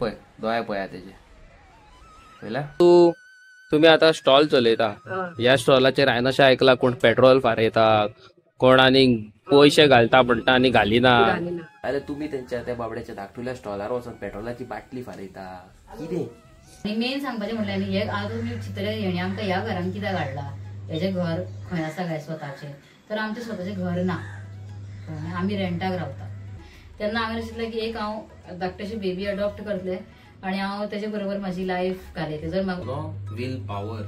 पळय दोळे पळया तेजे पळयला. तूं तुमी आतां स्टॉल चलयता, ह्या स्टॉलाचेर हांवें अशें आयकलां कोण पेट्रोल फारयता, कोण आनी पयशे घालता म्हणटा आनी घालिना. अरे तुमी तेंच्या त्या बाबड्याच्या धाकटुल्या स्टॉलार वचून पेट्रोलाची बाटली फारयता कितें? आनी मेन सांगपाचें म्हणल्यार न्ही, हे आतां तुमी चिंतले हेणी आमकां ह्या घरान कित्याक हाडला, हेजें घर खंय आसा काय स्वताचें, तर आमचें स्वताचें घर ना, आमी रेंटाक रावता. तेन्ना हांवें चिंतलें की एक हांव धाकटेशें बेबी अडॉप्ट करतलें आनी हांव तेजे बरोबर म्हाजी लायफ घालयतलें. जर म्हाका will power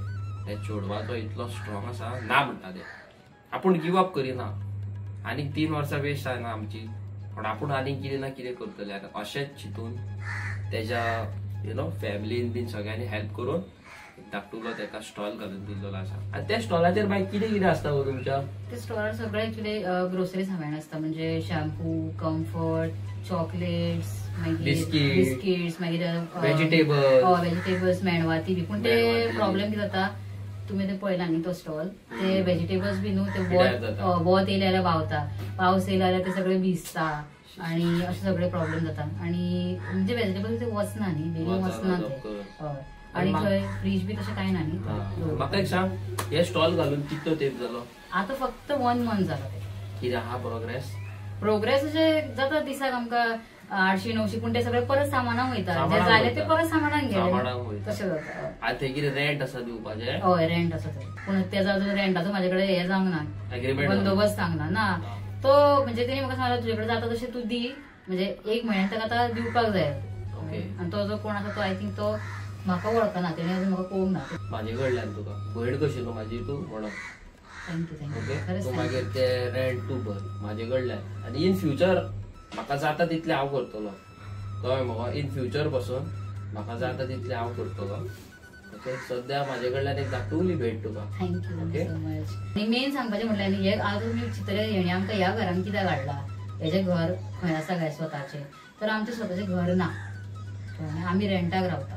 त्या चेडवाचो इतलो स्ट्रॉंग आसा ना म्हणटा ते, आपूण गिव अप करिना. आनीक 3 वर्सां वेस्ट जायना आमची, पूण आपूण आनीक कितें ना कितें करतले. आतां अशेंच चिंतून तेज्या you know फॅमिलीन बीन सगळ्यांनी हेल्प करून धाकटुलो तेका स्टॉल घालून दिल्लो आसा. आनी त्या स्टॉलाचेर बाय कितें कितें आसता गो तुमच्या? ते स्टॉलार सगळें एक्चुअली ग्रोसरी सामान आसता, म्हणजे शॅम्पू, कम्फर्ट, चॉकलेट्स, मागीर बिस्किट्स, मागीर व्हेजिटेबल्स, मेणवाती बी. पूण ते प्रॉब्लेम कितें जाता, तुमी ते पळयला न्ही तो स्टॉल, ते व्हेजिटेबल्स बी न्हू ते वत येयले जाल्यार व्हांवता, पावस येयलो जाल्यार ते सगळे भिजता आणि अशे सगळे प्रॉब्लेम जाता. आणि म्हणजे व्हेजिटेबल्स ते वचना न्ही, बेगीन वचना ते. हय, आणि थंय फ्रीज बी तशें कांय ना न्ही. म्हाका एक सांग, हे स्टॉल घालून कितलो तेंप जालो? आतां फक्त 1 मंथ जाला ते. कितें आहा प्रोग्रेस? प्रोग्रेस अशें जाता दिसाक आमकां 800-900, पूण ते सगळे परत सामानाक वयता, जे जाले ते परत सामानाक गेले, तशें जाता. आतां थंय कितें रेंट आसा दिवपाचें? हय, रेंट आसा थंय, पूण तेजो अजून रेंटाचो म्हाजे कडेन हें जावंक ना, बंदोबस्त जावंक ना. ना तो म्हणजे तेणी म्हाका सांगला तुजे कडेन जाता तशें तूं दी, म्हणजे 1 म्हयन्यान ताका आतां दिवपाक जाय. आनी तो जो कोण आसा तो I think तो म्हाका वळखना, तेणी अजून म्हाका पळोवंक ना. म्हाजे कडल्यान तुका भयण कशी न्हू म्हाजी तूं म्हणून. Thank you, thank you. तूं मागीर ते रेंट तूं भर म्हाजे कडल्यान, आनी इन फ्युचर म्हाका जाता तितलें हांव करतलो, कळ्ळें मगो? इन फ्युचर पासून म्हाका जाता तितलें हांव करतलो. ओके, सद्या म्हाजे कडल्यान एक धाकटुली भेट तुका. Thank you so much. आनी मेन सांगपाचें म्हणल्यार न्ही, हे आतां तुमी चिंतले हेणी आमकां ह्या घरान कित्याक हाडला, हेजें घर खंय आसा काय स्वताचें, तर आमचें स्वताचें घर ना, आमी रेंटाक रावता.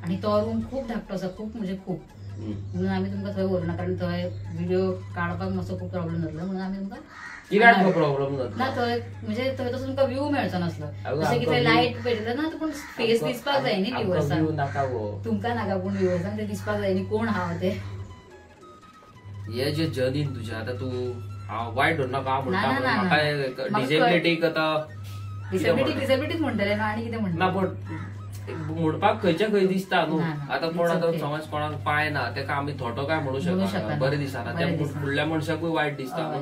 आनी तो रूम खूब धाकटो आसा, खूब म्हणजे खूब, म्हणून आमी तुमकां थंय व्हरूना, कारण थंय व्हिडिओ काडपाक मातसो खूब प्रॉब्लेम जातलो, म्हणून आमी तुमकां कित्याक प्रॉब्लेम जातलो ना थंय, म्हणजे थंय तसो तुमकां व्यू मेळचो नासलो, जशें की थंय लायट पेटयला ना, पूण फेस दिसपाक जाय न्ही व्ह्युअर्सांक, तुमकां नाका पूण व्ह्युअर्सांक ते दिसपाक जाय न्ही कोण हांव ते. हे जे जर्नी तुजें आतां तूं हांव वायट धरनाका म्हणटा, म्हाका डिसेबिलिटीक आतां डिसेबिलिटीच म्हणटलें न्हू, आनी कितें म्हणटा ना, पूण म्हणपाक खंयच्या खंय दिसता न्हू. आतां कोण आतां समज कोणाक पांय ना तेका आमी थोटो काय म्हणू शकना, बरें दिसना, त्या फुडल्या मनशाकूय वायट दिसता न्हू.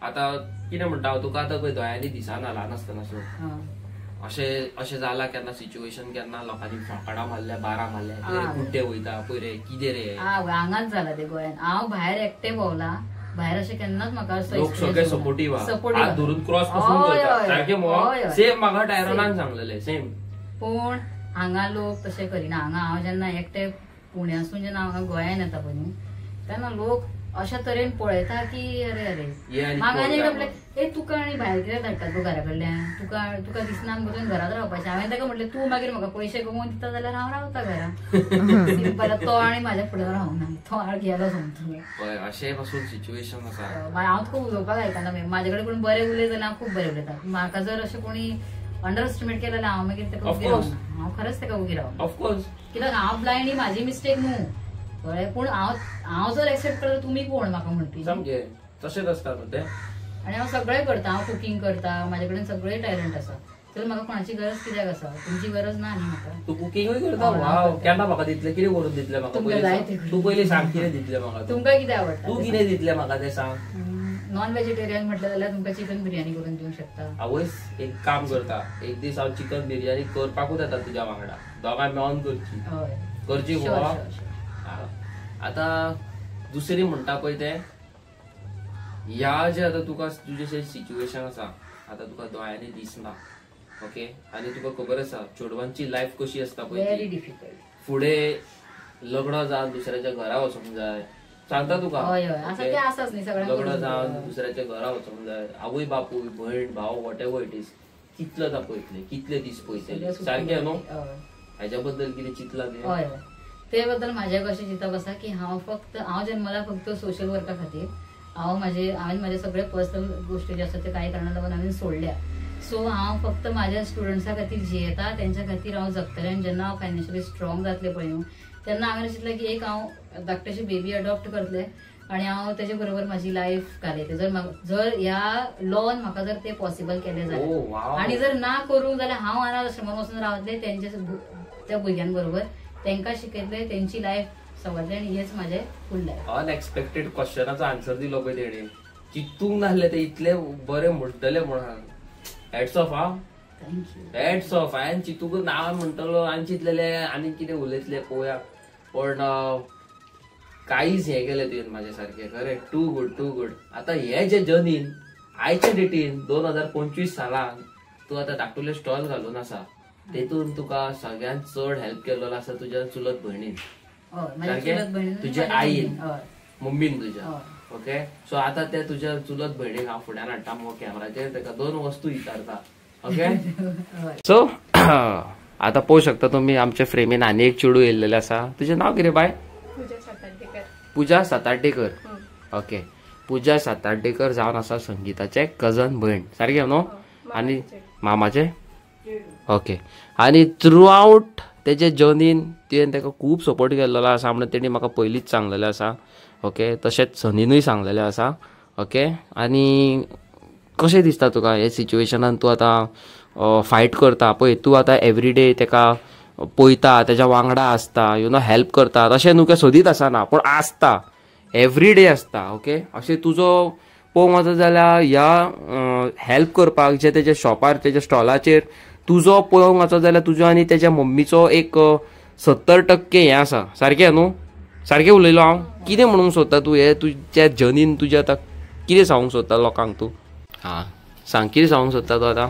आतां कितें म्हणटा हांव तुका, आतां पळय दोळ्यांनी दिसना ल्हान आसतना सून, अशें अशें जालां केन्ना सिच्युएशन, केन्ना लोकांनी फांकडां मारल्या, बारां मारल्या, कुड्डे वयता पळय रे कितें रे. हांगाच जाला ते गोंयान, हांव भायर एकटें भोंवलां, भायर अशें केन्नाच म्हाका लोक सगळे सपोर्टीव हात धरून क्रॉस पासून करता सारकें, सेम म्हाका टायरोनान सांगलेलें सेम. पूण हांगा लोक तशें करिना. हांगा हांव जेन्ना एकटें पुण्यासून जेन्ना हांगा गोंयान येता पळय न्हू, तेन्ना लोक अशा तरेन पळयता की अरे अरे म्हाका आनी म्हणलें ए तुका आनी भायर कित्याक धाडटा तूं घरा कडल्यान, तुका तुका दिसना मगो तुवें घरांत रावपाचें. हांवें ताका म्हटलें तूं मागीर म्हाका पयशे कमोवन दिता जाल्यार हांव रावता घरा. सिंपल. तो आनी म्हाज्या फुडें रावना, तो आड गेलो सोमतो. अशें पासून सिच्युएशन आसा. हांव तुका उलोवपाक आयकना, म्हाजे कडेन कोण बरें उलयत जाल्यार हांव खूब बरें उलयता. म्हाका जर अशें कोणी अंडर एस्टिमेट केलें जाल्यार हांव मागीर ताका उगी रावना, हांव खरेंच ताका उगी रावना. ऑफकोर्स, कित्याक हांव ब्लायंड ही म्हाजी मिस्टेक न्हू, कळ्ळें? पूण हांव हांव जर एक्सेप्ट करता तुमी कोण म्हाका म्हणपी? सामकें तशेंच आसता न्हू तें. आनी हांव सगळें करता, हांव कुकींग करता, म्हाजे कडेन सगळें टॅलंट आसा, तर म्हाका कोणाची गरज कित्याक आसा? तुमची गरज ना न्ही म्हाका. तूं कुकिंगूय करता? वाव, केन्ना म्हाका दितलें? कितें करून दितलें म्हाका? तूं पयलीं सांग कितें दितलें म्हाका, तुमकां कितें आवडटा? तूं कितें दितलें म्हाका तें सांग. नॉन व्हेजिटेरियन म्हटलें जाल्यार तुमकां चिकन बिर्याणी करून दिवंक शकता. आवयस, एक काम करता, एक दीस हांव चिकन बिर्याणी करपाकूच येता तुज्या वांगडा, दोगांय मेळोन करची. हय, करची. आतां दुसरी म्हणटा पळय तें, ह्या जे आतां तुका तुजें सिच्युएशन आसा, आतां तुका दोळ्यांनी दिसना, ओके, आनी तुका खबर आसा चेडवांची लायफ कशी आसता पळय, व्हेरी डिफिकल्ट. फुडें लग्न जावन दुसऱ्याच्या घरा वचूंक जाय, सांगता तुका, लग्न जावन दुसऱ्याच्या घरा वचूंक जाय, आवय बापूय भयण भाव what ever it is, कितलो पळयतले, कितले दीस पळयतले, सारकें न्हू? हाज्या बद्दल कितें चिंतलां तुवें? ते बद्दल म्हाजें कशें चिंतप आसा की हांव फक्त हांव जन्मला फक्त सोशल वर्का खातीर. हांव म्हाजे हांवें म्हाजे सगळे पर्सनल गोश्टी ज्यो आसा ते कांय कारणां लागून हांवें सोडल्या. सो हांव फक्त म्हाज्या स्टुडंट्सा खातीर जियेता, तेंच्या खातीर हांव जगतलें. आनी जेन्ना हांव फायनान्शियली स्ट्रॉंग जातलें पळय न्हू तेन्ना हांवें चिंतलें की एक हांव धाकटेशें बेबी अडॉप्ट करतलें आनी हांव तेजे बरोबर म्हाजी लायफ घालयतलें. जर ह्या लॉन म्हाका जर ते पॉसिबल केलें जाल्यार, आनी जर ना करूंक जाल्यार हांव अनाथ आश्रमात वचून रावतलें तेंच्या त्या भुरग्यां बरोबर, तेंकां शिकयतलें, तेंची लायफ सवरतलें आनी हेच म्हाजें फूल लायफ. अनएक्सपेक्टेड क्वेश्चनाचो आन्सर दिलो पळय तेणे, चिंतूंक नासलें ते इतले बरें म्हणटले म्हणून. Hats off. हा, हॅट्स ऑफ. हांवें चिंतूंक ना म्हणटलो आनी चिंतलेलें आनी कितें उलयतलें पळोवया, पण काहीच हे केलें तुवें म्हाजे सारकें. खरें, टू गुड टू गुड. आतां हे जे जर्नीन आयच्या डेटीन 2025 सालान तूं आतां धाकटुले स्टॉल घालून आसा, तेतून तुका सगळ्यांत चड हेल्प केल्लो आसा तुज्या चुलत भयणीन, सारकें, तुज्या आईन, मम्मीन तुज्या. ओके, सो आतां ते तुज्या चुलत भयणीक हांव फुड्यान हाडटा मुगो कॅमेराचेर, ताका 2 वस्तू विचारता. ओके, सो आतां पळोवंक शकता तुमी आमच्या फ्रेमीन आनी एक चेडूं येयल्लेलें आसा. तुजें नांव कितें बाय? पूजा सातार्डेकर. ओके, पूजा सातार्डेकर जावन आसा संगीताचे कजन भयण, सारकें न्हू? आनी मामाचे. ओके, आनी थ्रू आवट तेजे जर्नीन तुवें ताका खूब सपोर्ट केल्लो आसा म्हणून तेणी म्हाका पयलींच सांगलेलें आसा. ओके, तशेंच सनीनूय सांगलेलें आसा. ओके, आनी कशें दिसता तुका हे सिच्युएशनान तूं आतां फायट करता पळय, तूं आतां एवरीडे ताका पळयता, तेज्या वांगडा आसता, you know help करता, तशें न्हू काय सोदीत आसना पूण आसता, एवरीडे आसता. ओके, अशें तुजो पळोवंक वचत जाल्यार ह्या हेल्प करपाक जे तेज्या शॉपार तेज्या स्टॉलाचेर तुजो पळोवंक वचत जाल्यार तुजो आनी तेज्या मम्मीचो एक 70% हें आसा, सारकें न्हू? सारकें उलयलो हांव? कितें म्हणूंक सोदता तूं हे तुज्या जर्नीन तुज्या आतां कितें सांगूंक सोदता लोकांक तूं? हां सांग, कितें सांगूंक सोदता तूं आतां?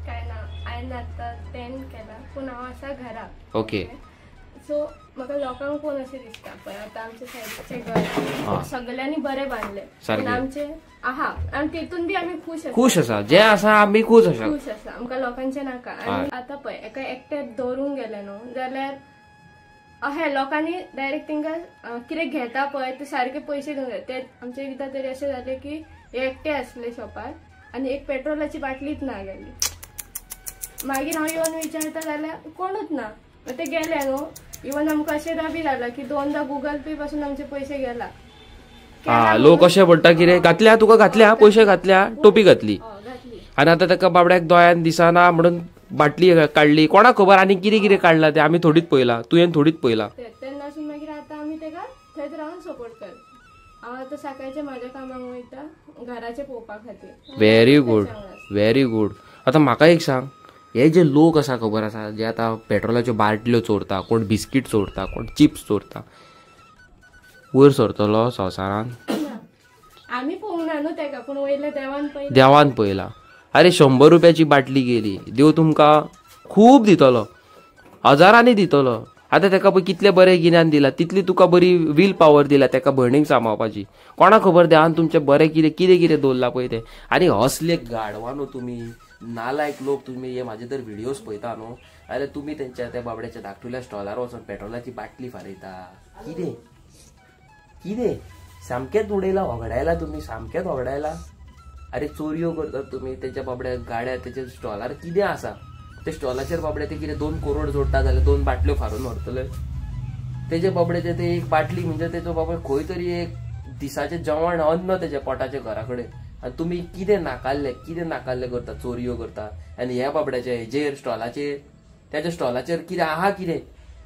काय ना, हांवें आतां 10 केला पूण हांव आसा घरा. ओके, सो म्हाका लोकांक पळोवन अशें दिसता पळय आतां आमच्या सायडीचें घर सगळ्यांनी बरें बांदलें, पूण आमचें आहा आनी तेतून बी आमी खूश आसा, खूश आसा, जें आसा आमी खूश आसा, खूश आसा, आमकां लोकांचें नाका. आनी आतां पळय एका एकट्याक दवरूंक गेलें न्हू जाल्यार अहें लोकांनी डायरेक्ट तेंकां कितें घेता पळय ते सारके पयशे दिवंक जाय. ते आमचे एकदां तरी अशें जालें की एकटे आसले शॉपार आनी एक पेट्रोलाची बाटलीच ना गेली. मागीर हांव येवन विचारता जाल्यार कोणूच ना, ते गेले न्हू. इवन आमकां अशें बी जालां की 2दा गुगल पे पासून आमचे पयशे गेला. लोक अशें म्हणटा कितें घातल्या तुका, घातल्या पयशे घातल्या, टोपी घातली, आनी आतां ताका बाबड्याक दोळ्यान दिसना म्हणून बाटली काडली, कोणाक खबर आनी कितें कितें काडलां तें आमी थोडीच पळयलां, तुवें थोडीच पळयलां. तेन्नासून मागीर आतां आमी ताका थंयच रावन सपोर्ट करता. हांव आतां सकाळचें म्हाज्या कामाक वयता घराचें पळोवपा खातीर. Very good, very good. आतां म्हाका एक सांग, हे जे लोक आसा खबर आसा जे आतां पेट्रोलाच्यो बाटल्यो चोरता, कोण बिस्कीट चोरता, कोण चिप्स चोरता, वयर सरतलो संवसारान? आमी पळोवंक ना न्हू तेका, पूण वयल्या देवान पळयला, देवान पळयला. अरे 100 रुपयाची बाटली गेली, देव तुमकां खूब दितलो, हजारांनी दितलो. आतां तेका पळय कितलें बरें गिन्यान दिलां, तितली तुका बरी will power दिला तेका भयणीक सांबाळपाची. कोणाक खबर देवान तुमचें बरें कितें कितें कितें दवरलां पळय तें. आनी असले गाडवां न्हू तुमी, नालायक लोक तुमी, हे म्हाजे तर व्हिडियोज पळयता न्हू, अरे तुमी तेंच्या त्या बाबड्याच्या धाकटुल्या स्टॉलार वचून पेट्रोलाची बाटली फारयता, कितें कितें सामकेंच उडयला, होगडायला तुमी, सामकेंच होगडायला. अरे चोरयो करतात तुमी तेच्या बाबड्या गाड्या, तेच्या स्टॉलार कितें आसा ते स्टॉलाचेर बाबडे ते कितें 2 करोड जोडटा जाल्यार 2 बाटल्यो फारून व्हरतले. तेजे बाबड्याचे ते एक बाटली म्हणजे तेचो बाबा खंय तरी एक दिसाचें जेवण अन्न तेच्या पोटाच्या घरा कडेन. आनी तुमी कितें नाकाल्ले, कितें नाकाल्ले करता, चोरयो करता. आनी ह्या बाबड्याचे हेजेर स्टॉलाचेर, तेच्या स्टॉलाचेर कितें आहा कितें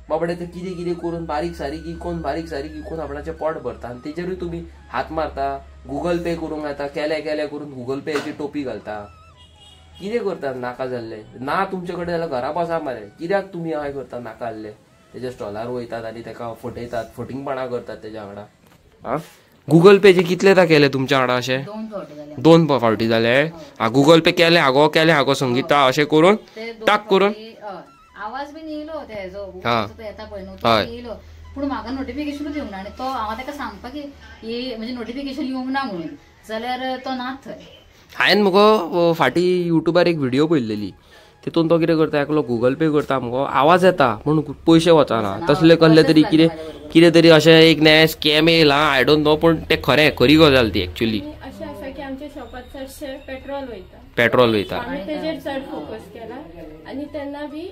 बाबडे ते कितें कितें करून बारीक सारीक इकोन, बारीक सारीक इकोन आपणाचें पोट भरता. आनी तेजेरूय तुमी हात मारता, गुगल पे करूंक येता, केले केले करून गुगल पेची टोपी घालता, कितें करता नाका जाल्ले. ना तुमचे कडेन जाल्यार घरा बसा मरे, कित्याक तुमी अशें करता नाका जाल्ले. तेज्या स्टॉलार वयतात आनी ताका फटयतात, फटींगपणां करतात तेज्या वांगडा. आं, गुगल पेचे कितलेदा केले तुमच्या वांगडा अशें? 2 फावटी जाले. आं, गुगल पे केले हागो, केले हागो संगीता अशें करून टाक करून आवाज बीन येयलो तेजो येता पळय न्हू तो येयलो, पूण म्हाका नोटिफिकेशनूच येवंक ना. आनी तो हांव ताका सांगपाक की म्हणजे नोटिफिकेशन येवंक ना म्हणून, जाल्यार तो ना थंय. हांवें मुगो फाटीं युट्यूबार एक व्हिडियो पळयलेली, तितून तो कितें करता, एकलो गुगल पे करता मुगो, आवाज येता पूण पयशे वचना. तसले कसले तरी कितें कितें तरी अशें एक नवें स्कॅम येयला, I don't know, पूण तें खरें, खरी गजाल ती एक्चुअली. अशें आसा की आमच्या शॉपार चडशें पेट्रोल वयता, पेट्रोल वयता. आमी तेजेर चड फोकस केला आनी तेन्ना बी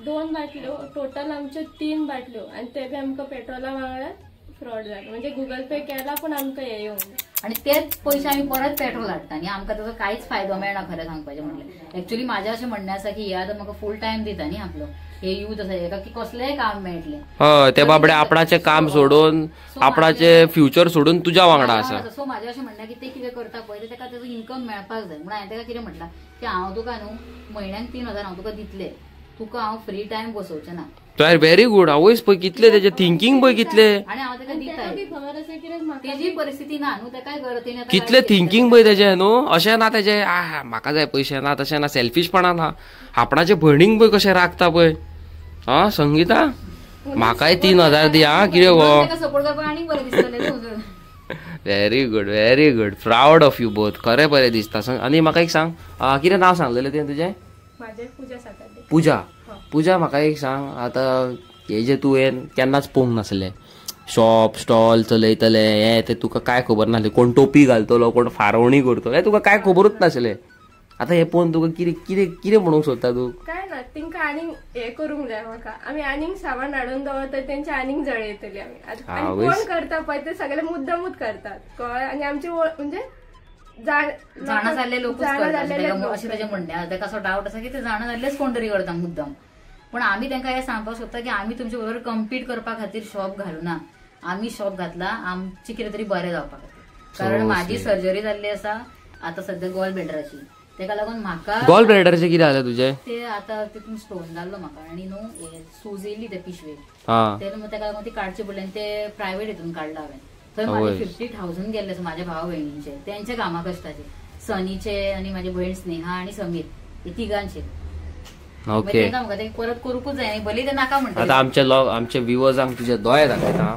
2 बाटल्यो टोटल आमच्यो 3 बाटल्यो आनी ते बी आमकां पेट्रोला वांगडा फ्रॉड जालो. म्हणजे गुगल पे केला पण आमकां हे येवंक आणि तेच पैसे आमी परत पेट्रोल हाडटा आनी आमकां ताचो कांयच फायदो मेळना. खरें सांगपाचें म्हणल्यार एक्चुअली म्हाजें अशें म्हणणें आसा की हे आतां म्हाका फूल टायम दिता न्ही आपलो हे यूथ आसा हेका की कसलेंय काम मेळटलें. हय ते बाबडे आपणाचें काम सोडून आपणाचें फ्युचर सोडून तुज्या वांगडा आसा. सो म्हाजें अशें म्हणणें की ते कितें करता पळय तेका तेजो इन्कम मेळपाक जाय. म्हणून हांवें तेका कितें म्हटलां की हांव तुका न्हू म्हयन्याक 3000 हांव तुका दितलें, तुका हांव फ्री टायम बसोवचें ना. Very good. आवयस पळय कितले तेजे थिंकींग पळय कितले आनी हांव तेका दिता. तेजी परिस्थिती ना न्हू तेकाय गरज कितले थिंकींग पळय तेजे न्हू. अशें ना तेजे म्हाका जाय पयशे ना तशें ना, सेल्फिशपणा ना. आपणाचे भयणीक पळय कशें राखता पळय. हा संगीता म्हाकाय 3000 दी. हा कितें गो सपोर्ट करपाक आनीक बरें दिसतलें. Very good very good. Proud of you both. खरें बरें दिसता. आनी म्हाका एक सांग कितें नांव सांगलेलें तुवें तुजें? पूजा सातारडे. पूजा पूजा म्हाका एक सांग आतां हे जे तुवें केन्नाच पळोवंक नासलें शॉप स्टॉल चलयतले हे ते तुका कांय खबर नासलें, कोण टोपी घालतलो कोण फारोवणी करतलो हें तुका कांय खबरूच नासलें. आतां हें पळोवन तुका कितें कितें कितें म्हणूंक सोदता तूं? काय ना तेंकां आनीक हें करूंक जाय म्हाका. आमी आनीक सामान हाडून दवरता तेंचे आनीक जळयतली आमी. आनी कोण करता पळय ते सगळे मुद्दमूच करतात कळ्ळें. आनी आमचे म्हणजे जाणा जाल्ले लोकूच करतात अशें तेजें म्हणणें आसा. तेका असो डावट आसा की ते जाणा जाल्लेच कोण तरी करता मुद्दम. पण आमी तेंकां हें सांगपाक सोदता की आमी तुमचे बरोबर कम्पीट करपा खातीर शॉप घालूना. आमी शॉप घातला आमचें कितें तरी बरें जावपा खातीर. कारण म्हाजी सर्जरी जाल्ली आसा आतां सद्या गॉल ब्लॅडराची, तेका लागून म्हाका गॉल ब्लॅडराचें कितें जालें तुजें? ते आतां तितून स्टोन जाल्लो म्हाका आनी न्हू सूज येयली ते पिशवेक, ते तेका लागून ती काडची पडली आनी ते प्रायवेट हितून काडला हांवें. थंय म्हाजे 50,000 गेल्ले माझ्या भाव बहिणींचे, त्यांच्या कामा कष्टाचे, सनीचे आणि माझी बहीण स्नेहा आणि समीर हे तिघांचे. ओके म्हाका ते परत करूंकूच जाय भले ते नाका म्हणटा. आतां आमचे लोक आमचे व्युवर्सांक तुजे दोळे दाखयता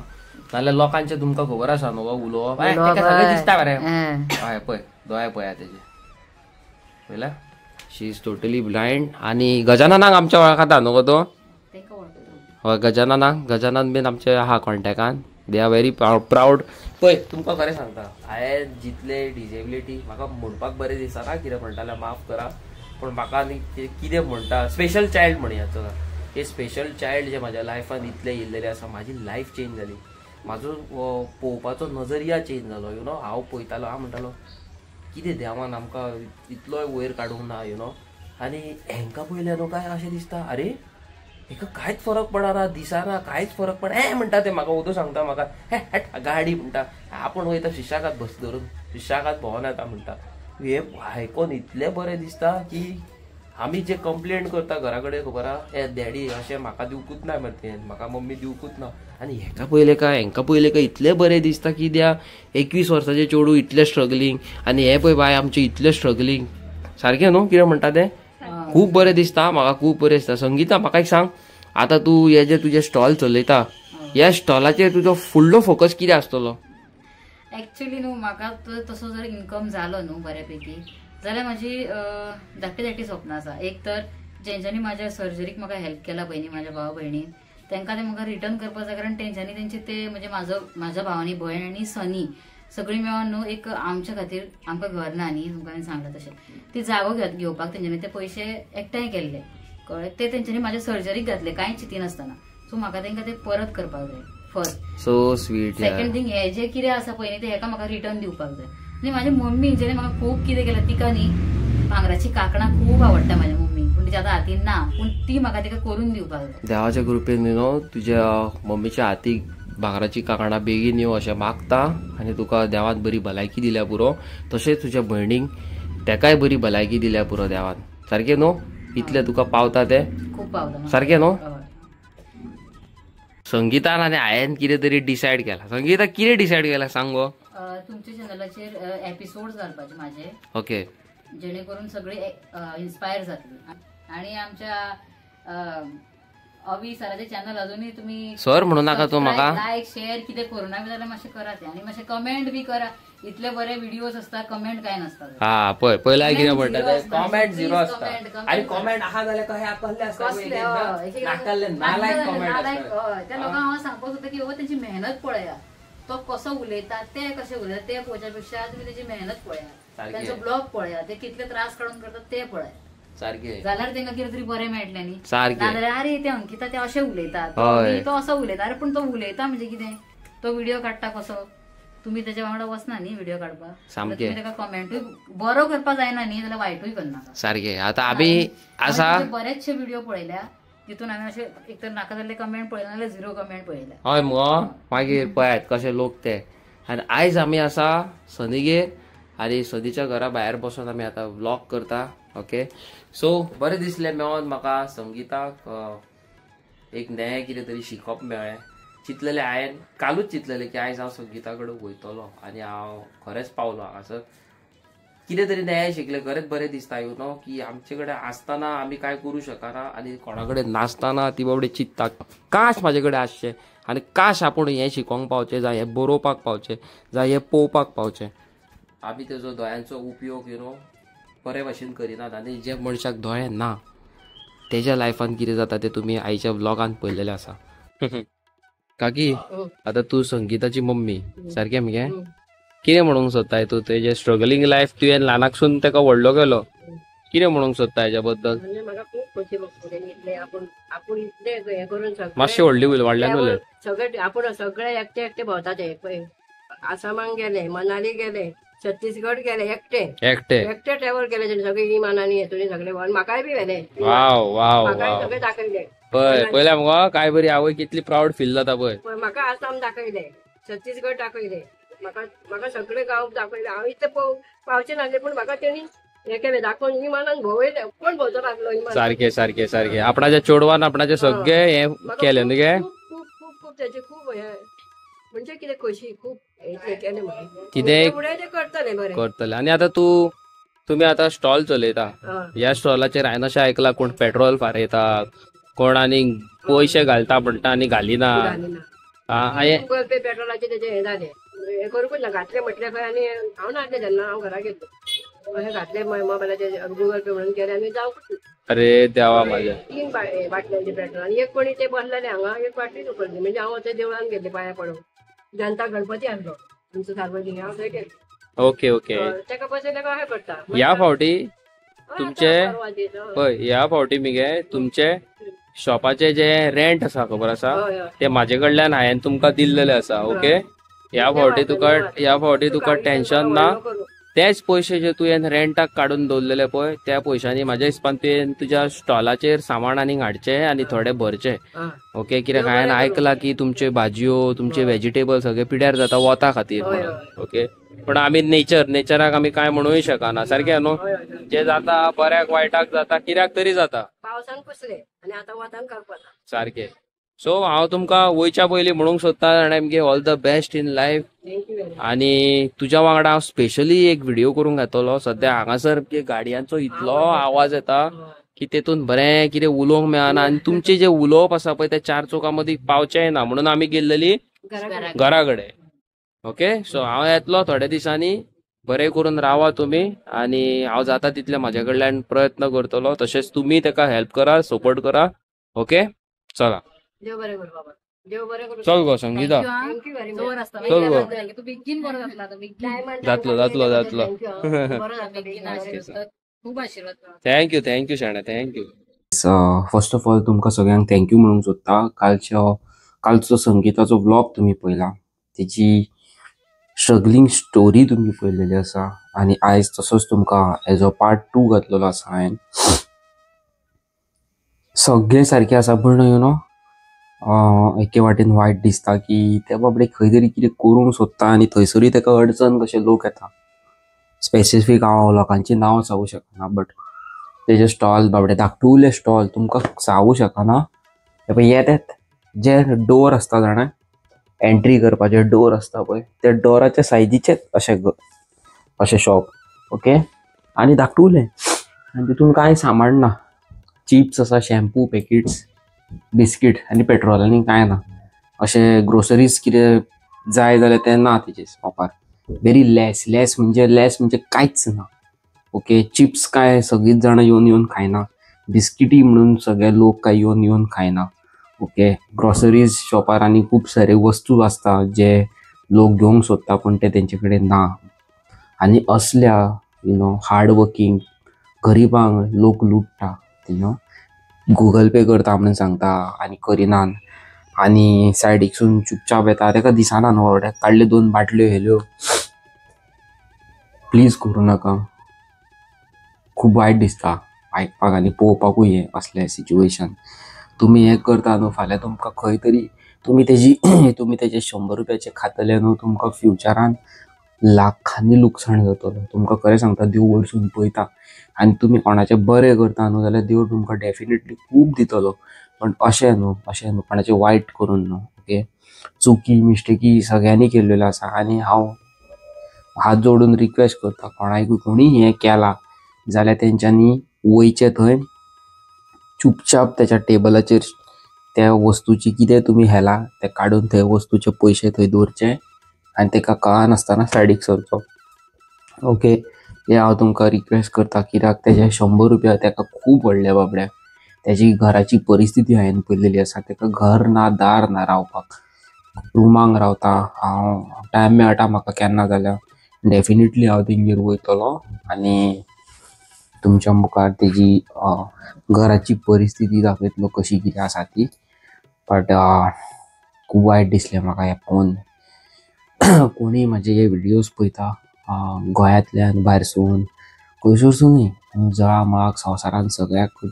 नाल्यार लोकांचे तुमकां खबर आसा न्हू उलोवप सगळें दिसता मरे. हय पळय दोळे पळया तेजे पळयला. शी is totally blind. आनी गजाननाक आमच्या वळखता न्हू गो तो? हय गजाननाक, गजानन बीन आमचे आहा कॉन्टेक्टान. They are very proud. पळय तुमकां खरें सांगता हांवें जितले डिजेबिलिटी म्हाका म्हणपाक बरें दिसना कितें म्हणटा माफ करा पूण म्हाका न्ही कितें म्हणटा स्पेशल चायल्ड म्हणया चला. हे स्पेशल चायल्ड जे म्हाज्या लायफान इतले येयल्लेले आसा म्हाजी लायफ चेंज जाली. म्हाजो पळोवपाचो नजरिया चेंज जालो. You know हांव पळयतालो हांव म्हणटालो कितें देवान आमकां इतलोय वयर काडूंक ना you know. आनी हेंकां पळयलें न्हू काय अशें दिसता अरे हेका कांयच फरक पडना दिसना कांयच फरक पडना. हें म्हणटा ते म्हाका ओदो सांगता म्हाका हे हट गाडी म्हणटा आपूण वयता शिशाकात बस धरून शिशाकात भोंवन येता म्हणटा. हे आयकोन इतलें बरें दिसता की आमी जे कंप्लेन करता घरा कडेन खबर आहा हे डॅडी अशें म्हाका दिवकूच ना मरे म्हाका मम्मी दिवकूच ना. आनी हेका पळयलें काय हेंकां पळयलें काय इतलें बरें दिसता की त्या 21 वर्साचें चेडूं इतलें स्ट्रगलींग आनी हे पळय बाय आमचें इतलें स्ट्रगलींग सारकें न्हू कितें म्हणटा तें खूब बरें दिसता म्हाका खूब बरें दिसता. संगीता म्हाका एक सांग आतां तूं हे जे तुजें स्टॉल चलयता ह्या स्टॉलाचेर तुजो फुडलो फोकस कितें आसतलो? एक्चुअली न्हू म्हाका तसो जर इन्कम जालो न्हू बऱ्यापैकी जाल्यार म्हाजी धाकटी धाकटी स्वप्नां आसा. एक तर जेंच्यांनी म्हाज्या सर्जरीक म्हाका हेल्प केला पळय न्ही म्हाज्या भाव भयणीन तेंकां ते म्हाका रिटर्न करपाक जाय. कारण तेंच्यांनी तेंचे ते म्हणजे म्हाज्या भावानी भयण आनी सनी सगळीं मेळोन न्हू एक आमच्या खातीर आमकां घर ना न्ही तुमकां हांवें सांगलां तशें ती जागो घेवपाक तेंच्यांनी ते पयशे एकठांय केल्ले कळ्ळें ते तेंच्यांनी म्हाज्या सर्जरीक घातले कांय चिंतिनासतना. सो म्हाका तेंकां ते परत करपाक जाय first. So sweet. Second thing हे जे कितें आसा पळय न्ही ते हेका म्हाका रिटर्न दिवपाक जाय. आनी म्हाजी मम्मी जेणे म्हाका खूब कितें केलां तिका न्ही भांगराची कांकणां खूब आवडटा म्हाज्या मम्मीक पूण तिच्या आतां हातीन ना पूण ती म्हाका तिका करून दिवपाक जाय. देवाच्या कृपेन न्हू तुज्या मम्मीच्या हातीक भांगराची कांकणां बेगीन येवं अशें मागता आनी तुका देवान बरी भलायकी दिल्या पुरो. तशेंच तुज्या भयणीक तेकाय बरी भलायकी दिल्या पुरो देवान. सारकें न्हू इतलें तुका पावता तें खूब पावता सारकें न्हू. संगीतान आनी हांवें कितें तरी डिसायड केलां. संगीता कितें डिसायड केलां सांग गो? तुमच्या चॅनलाचेर एपिसोड घालपाचे म्हाजे. ओके जेणे करून सगळे इन्स्पायर जातली. आणि आमच्या अवी सराचे चॅनल अजूनही तुम्ही सर म्हणू नका तू म्हाका लायक शेअर कितें करू ना जाल्यार मातशें करात आनी मातशें कमेंट बी करा. इतले बरे व्हिडिओज असतात कमेंट काय नसतात. हा पळय पयला कितें म्हणटा कमेंट झिरो आसता आनी कमेंट आहा जाल्यार कशें कसले आसता त्या लोकांक हांव सांगपाक सोदता की बाबा तेंची मेहनत पळया तो कसो उलयता ते कशे उलयता ते पळोवच्या पेक्षा तुमी तेजी मेहनत पळया. त्यांचो ब्लॉग पळया, ते कितले त्रास काडून करतात ते पळय सारखे, जाल्यार तेंका कितें तरी बरें मेळटलें न्ही. सारकें. नाजाल्यार अरे ते अंकिता ते अशें उलयता, तो असो उलयता, अरे पण तो उलयता म्हणजे कितें, तो व्हिडिओ काडटा कसो, तुम्ही त्याच्या वांगडा वचना न्ही व्हिडिओ काडपाक. सामकें. ताका कॉमेंटूय बरो करपाक जायना न्ही जाल्यार वायटूय करनाका. सारकें. आतां आमी आसा बरेचशे व्हिडिओ पळयल्या तितून आमी अशे एक तर नाका जाल्ले कमेंट पळयले नाजाल्यार झिरो कमेंट पळयल्या. हय मुगो, मागीर पळयात कशे लोक ते. आनी आयज आमी आसा सनीगेर आनी सनीच्या घरा भायर बसून आमी आतां व्लॉग करता. ओके, सो बरें दिसलें मेळोन म्हाका संगीताक एक नवें कितें तरी शिकप मेळ्ळें. चिंतलेलें हांवें कालूच चिंतलेलें की आयज हांव संगीता कडेन वयतलो आनी हांव खरेंच पावलो हांगासर. कितें तरी नवें शिकलें, खरेंच बरें दिसता you know की आमचे कडेन आसतना आमी कांय करूं शकना आनी कोणा कडेन नासतना ती बाबडी चिंतता काश म्हाजे कडेन आसचें आनी काश आपूण हें शिकोंक पावचें, जावं हें बरोवपाक पावचें, जावं हें पळोवपाक पावचें. आमी तेजो दोळ्यांचो उपयोग you know बरे भाशेन करिनात आनी जे मनशाक दोळे ना तेज्या लायफान कितें जाता तें तुमी आयच्या व्लॉगान पळयलेलें आसा. काकी, आतां तूं संगीताची मम्मी सारकें मगे, कितें म्हणूंक सोदताय तूं? तेजें स्ट्रगलिंग लायफ तुवें ल्हानाकसून ताका व्हडलो केलो, कितें म्हणूंक सोदता हेज्या बद्दल? म्हाका खूब खोशी भोगता. आपूण आपूण इतलें हें करून मातशें व्हडली उलय, व्हडल्यान उलय. सगळे आपूण सगळे एकटे एकटे भोंवता ते, पळय आसामाक गेले, मनाली गेले, छत्तीसगड गेले, एकटे एकटे एकटे ट्रॅव्हल केले तेणी सगळे विमानांनी हेतून सगळे भोंवन म्हाकाय बी व्हेले. वाव वाव म्हाकाय सगळे दाखयले. पळय पळयल्या मुगो काय बरी आवय कितली प्रावड फील जाता पळय. म्हाका आसाम दाखयले, छत्तीसगड दाखयले, म्हाका म्हाका सगळे गांव दाखयले. हांव इतले पावचे नासले पूण म्हाका तेणी हें केलें दाखोवन विमानान भोंवयले. कोण भोंवचो नासलो. सारकें सारकें सारकें. आपणाच्या चेडवान आपणाचे सगळे हें केलें न्ही गे. खूब खूब खूब तेचे खूब हें म्हणजे कितें खोशी खूब कितें करतले बरें करतले. आनी आतां तूं तुमी आतां स्टॉल चलयता, ह्या स्टॉलाचेर हांवें अशें आयकलां कोण पेट्रोल फारयता, कोण आनी पयशे घालता म्हणटा आनी घालिना. गुगल पे पेट्रोलाचे तेजे हें जालें, हें करूंकूच ना. घातले म्हटलें खंय आनी हांव नासलें तेन्ना, हांव घरा गेल्लें. अशें घातले मोबायलाचेर गुगल पे म्हणून केलें आनी जावंकूच. अरे देवा म्हाज्या. 3 बाटल्यांचे पेट्रोल आनी एक कोणी ते बसलेले हांगा, एक बाटली उखल्ली. म्हणजे हांव थंय देवळान गेल्लें पांयां पडूंक, जनता गणपती आसलो आमचो सार्वजनीक, हांव थंय गेल्लें. Okay okay. तेका बसयलें काय अशें करता. ह्या फावटी तुमचे पळय, ह्या फावटी मगे तुमचे शॉपाचे जे रेंट आसा खबर आसा ते म्हाजे कडल्यान हांवें तुमकां दिल्लेले आसा. ओके, ह्या फावटी तुका, ह्या फावटी तुका टेन्शन ना. तेच पयशे जे तुवें रेंटाक काडून दवरलेले पळय त्या पयशांनी म्हाज्या हिसपान तुवें तुज्या स्टॉलाचेर सामान आनीक हाडचें आनी थोडे भरचें. ओके, कित्याक हांवें आयकलां की तुमच्यो भाजयो, तुमचे वेजिटेबल सगळे पिड्यार जाता वता खातीर म्हणून. ओके, पण आमी नेचराक आमी कांय म्हणूय शकना. सारकें न्हू, जे जाता बऱ्याक वायटाक जाता, कित्याक तरी जाता. पावसान कुसले आनी आतां वतान करपा. सारकें. सो हांव तुमकां वयच्या पयलीं म्हणूंक सोदता आनी आमगे all the best in life. आनी तुज्या वांगडा हांव स्पेशली एक व्हिडिओ करूंक येतलो. सद्या हांगासर गाडयांचो इतलो आवाज येता की तेतून बरें कितें उलोवंक मेळना आनी तुमचें जें उलोवप आसा पळय तें चार चौकां मदीं पावचेंय ना, म्हणून आमी गेल्लेली घरा कडेन. ओके, सो हांव येतलो थोड्या दिसांनी. बरें करून रावा तुमी आनी हांव जाता तितले म्हाज्या कडल्यान प्रयत्न करतलो. तशेंच तुमी तेका हेल्प करा, सपोर्ट करा. ओके, चला. देव बरें करूं बाबा, देव बरें करूं. चल गो संगीता, चल गो. जातलो जातलो जातलो. खूब आशीर्वाद. Thank you thank you Shana, thank you. First of all तुमकां सगळ्यांक thank you म्हणूंक सोदता. कालचो संगीताचो व्लॉग तुमी पळयला, तेजी स्ट्रगलिंग स्टोरी तुमी पळयलेली आसा आनी आयज तसोच तुमकां एज अ पार्ट 2 घातलेलो आसा हांवें. सगळें सारकें आसा पूण you know एके वाटेन वायट दिसता की ते बाबडे खंय तरी कितें करूंक सोदता आनी थंयसरूय ताका अडचण कशे लोक येता. स्पेसिफीक हांव लोकांची नांव सांगूं शकना, बट तेजे स्टॉल बाबडे धाकटुले स्टॉल तुमकां सांगूं शकना. ते पळय येतात जे डोर आसता जाणा, एंट्री करपाचे डोर आसता पळय, त्या डोराच्या सायजीचेच अशें अशें शॉप. ओके, आनी धाकटुले आनी तितून कांय सामान ना. चिप्स आसा, शॅम्पू पॅकेट्स, बिस्कीट आनी पेट्रोल आनी कांय ना. अशें ग्रोसरीज कितें जाय जाल्यार तें ना तेजे शॉपार. व्हेरी लेस, लेस म्हणजे लेस म्हणजे कांयच ना. ओके, चिप्स काय सगळींच जाणां येवन येवन खायना, बिस्किटी म्हणून सगळे लोक काय येवन येवन खायना. ओके, ग्रोसरीज शॉपार आनी खूब सारे वस्तू आसता जे लोक घेवंक सोदता पूण ते तेंचे कडेन ना. आनी असल्या You know, hard working गरिबांक लोक लुट्टा, you know, Google पे करता म्हणून सांगता आनी करिनान आनी सायडीकसून चुपचाप येता. ताका दिसना न्हू बाबड्याक, काडल्यो 2 बाटल्यो व्हेल्यो. प्लीज करूं नाका, खूब वायट दिसता आयकपाक आनी पळोवपाकूय हें असलें सिच्युएशन. तुमी हें करता न्हू, फाल्यां तुमकां खंय तरी तुमी तेजी तुमी तेजे 100 रुपयाचे खातले न्हू, तुमकां फ्युचरान लाखांनी लुकसाण जातलो. तुमकां खरें सांगता, देव वयरसून पळयता आनी तुमी कोणाचें बरें करता न्हू जाल्यार देव तुमकां डेफिनेटली खूब दितलो. पण अशें न्हू, अशें न्हू, कोणाचें वायट करून न्हू. ओके, चुकी मिस्टेकी सगळ्यांनी केल्लेल्यो आसा आनी हांव हात जोडून रिक्वेस्ट करता कोणाकूय कोणी हें केलां जाल्यार तेंच्यांनी वयचें थंय, चुपचाप तेच्या टेबलाचेर त्या वस्तूची कितें तुमी हेला तें काडून थंय वस्तूचे पयशे थंय दवरचे आनी तेका कळनासतना सायडीक सरचो. ओके, हें हांव तुमकां रिक्वेस्ट करता, कित्याक तेजे 100 रुपया तेका खूब व्हडले बाबड्याक. तेजी घराची परिस्थिती हांवें पळयलेली आसा, तेका घर ना दार ना रावपाक, रुमांक रावता. हांव टायम मेळटा म्हाका केन्ना जाल्यार डेफिनेटली हांव तेंगेर वयतलो आनी तुमच्या मुखार तेजी घराची परिस्थिती दाखयतलो कशी कितें आसा ती. बट खूब वायट दिसलें म्हाका हें पळोवन. कोणी म्हाजे हे व्हिडियोज पळयता गोंयांतल्यान भायरसून खंयसरसूनय जळा मळाक संवसारान सगळ्याक,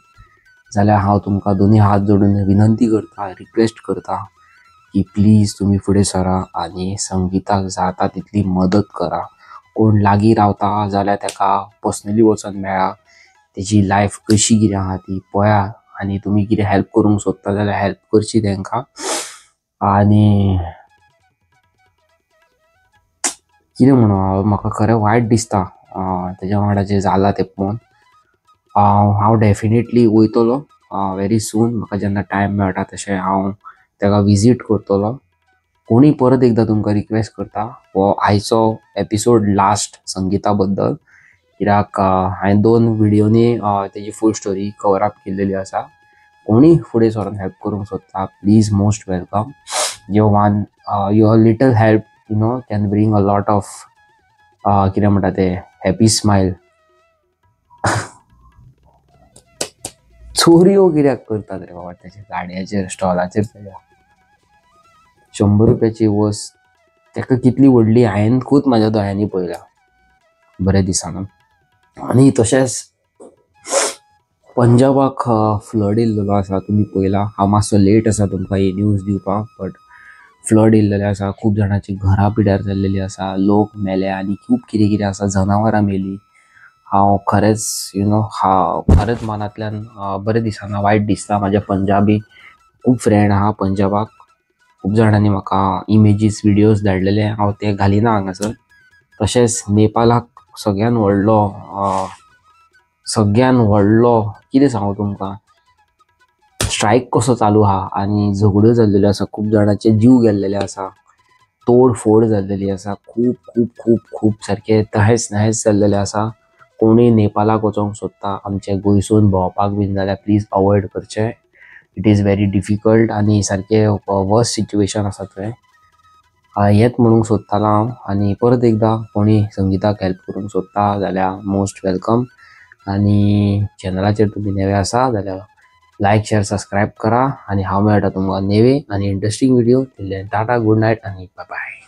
जाल्यार हांव तुमकां दोनी हात जोडून विनंती करता, रिक्वेस्ट करता की प्लीज तुमी फुडें सरा आनी संगीताक जाता तितली मदत करा. कोण लागीं रावता जाल्यार तेका पर्सनली वचोन मेळा, तेजी लायफ कशी कितें आहा ती पळया आनी तुमी कितें हेल्प करूंक सोदता जाल्यार हेल्प करची तेंकां. आनी कितें म्हणू, हांव म्हाका खरें वायट दिसता तेज्या वांगडा जें जालां तें पळोवन. हांव डेफिनेटली वयतलो वेरी सून, म्हाका जेन्ना टायम मेळटा तशें हांव तेका विजीट करतलो. कोणी परत एकदां तुमकां रिक्वेस्ट करता, हो आयचो एपिसोड लास्ट संगीता बद्दल, कित्याक हांवें 2 व्हिडियोनी तेजी फूल स्टोरी कवर अप केल्लेली आसा. कोणी फुडें सरून हेल्प करूंक सोदता please most welcome. Your one your little help you know can bring a lot of कितें म्हणटा तें हॅपी स्मायल. चोरयो कित्याक करतात रे बाबा तेच्या गाडयाचेर स्टॉलाचेर? तेज्या 100 रुपयाची वस्त तेका कितली व्हडली हांवें खूद म्हाज्या दोळ्यांनी पळयल्या, बरें दिसना. आनी तशेंच पंजाबाक फ्लड येयल्लो आसा, तुमी पळयला. हांव मातसो लेट आसा तुमकां ही न्यूज दिवपाक, बट फ्लड येयल्लेलें आसा, खूब जाणांची घरां पिड्यार जाल्लेली आसा, लोक मेले आनी खूब कितें कितें आसा, जनावरां मेली. हांव खरेंच you know हांव खरेंच मनांतल्यान बरें दिसना, वायट दिसता. म्हाज्या पंजाबी खूब फ्रेंड आहा पंजाबाक, खूब जाणांनी म्हाका इमेजीस व्हिडियोज धाडलेले, हांव ते घालिना हांगासर. तशेंच नेपालाक सगळ्यान व्हडलो कितें सांगू तुमकां, स्ट्रायक कसो चालू आहा आनी झगड्यो जाल्लेल्यो आसा, खूब जाणांचे जीव गेल्लेले आसा, तोड फोड जाल्लेली आसा, खूब खूब खूब खूब सारकें तहेस नहेस जाल्लेलें आसा. कोणी नेपालाक वचोंक सोदता आमचे गोंयसून भोंवपाक बीन जाल्यार प्लीज अवॉयड करचें, it is very difficult आनी सारकें वर्स्ट सिच्युएशन आसा थंय. हेंच म्हणूंक सोदतालो हांव. आनी परत एकदां कोणी संगीताक हेल्प करूंक सोदता जाल्यार मोस्ट welcome. आनी चॅनलाचेर तुमी नवे आसा जाल्यार लायक शेअर सबस्क्रायब करा आनी हांव मेळटा तुमकां नवे आनी interesting video. Till then tata, good night आनी बाय बाय.